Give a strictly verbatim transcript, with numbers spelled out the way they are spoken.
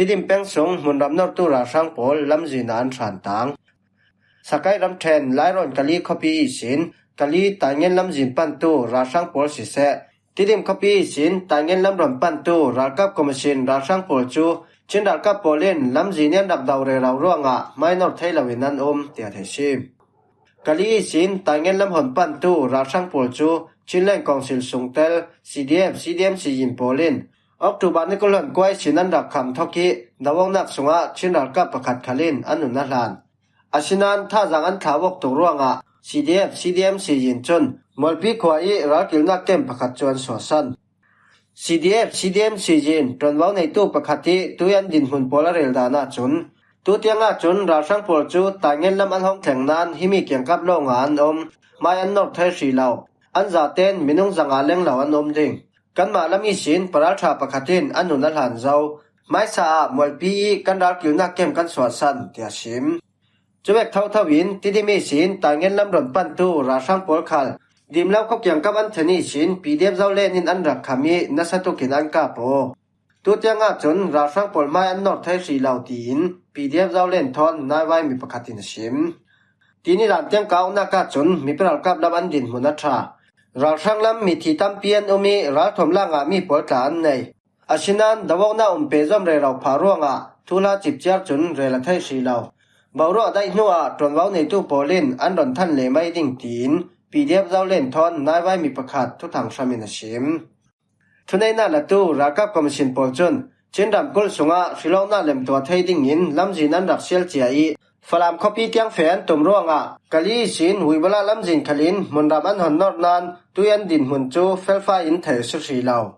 Tidim peng sung hmunram nortu ralhrang pawl lamzin ah an hran tang. Sakai ramṭhen Lairawn Kali khuapi ihsin Kali Taingen lamzin pantu ralhrang pawl siseh, Tidim khuapi ihsin Taingen lamrawn pantu ralkap komisin ralhrang pawl cu Chin ralkap pawl in lamzin in an rak do rero ruangah hmai nawr thei loin an um, tiah theih si. Kali ihsin Taingen lam hon pantu ralhrang pawl cu Chinland Council sungtel C D F, C D M Sizin pawl in October ni kul hon kua ihsin an rak kham thawk ih, do awknak sungah Chin ralkap pakhat khal in an nun a hlan. Asinain thazaang an thlau awk tuk ruangah C D F, C D M Sizin cun Mualpi khua ih ralkilnak kem pakhat cu an suahsan. C D F, C D M Sizin ṭuanvo neitu pakhat ih tui an dinhmun pawl a rel dan ahcun, tutiang ahcun ralhrang pawl cu Taingen lam an hong thleng nain himi kiangkap lawngah an um, hmai an nawr thei hrih lo. An zaten minung zanga leng lo an um ding. Kanmah lam ihsin paralṭha pakhat in an nun a hlan zo. Hmaisa ah Mualpi ih kan ralkilnak kem kan suahsan, tiah sim. Cuvek thotho in Tidim ihsin Taingen lamrawn pantu ralhrang pawl khal Dimlo khua kiangkap an then ihsin P D F Zoland in an rak kham ih nasa tukin an kap aw. Tutiang ahcun ralhrang pawl hmai an nawr thei hrih lo, tiin P D F Zoland thawn naivai mi pakhat in a sim. Tini dan tiang ka awknak ahcun mipi ralkap lam an dinhmun a ṭha. Ralhrang lam mithi tampi an um ih ralthuam la ngahmi pawl tla an nei. Asinain do awknak um pehzom rero phah ruangah thuhla cipciar cun rel a theih hrih lo. Boruak daih hnuah ṭuanvo neitu pawl in an rawn than leh mai ding, tiin P D F Zoland thawn naivai mi pakhat thuthang hram in a sim. Thuneihnak latu ralkap komisin pawl cun Chin ramkulh sungah hrilawknak lemtuah thei dingin lamzin an rak sial cia ih, Falam khuapi tiang feh an tum ruangah Kali ihsin Wibala lamzin khal in hmunram an hon nawr nain tui an dinhmun cu felfai in theih a si hrih lo.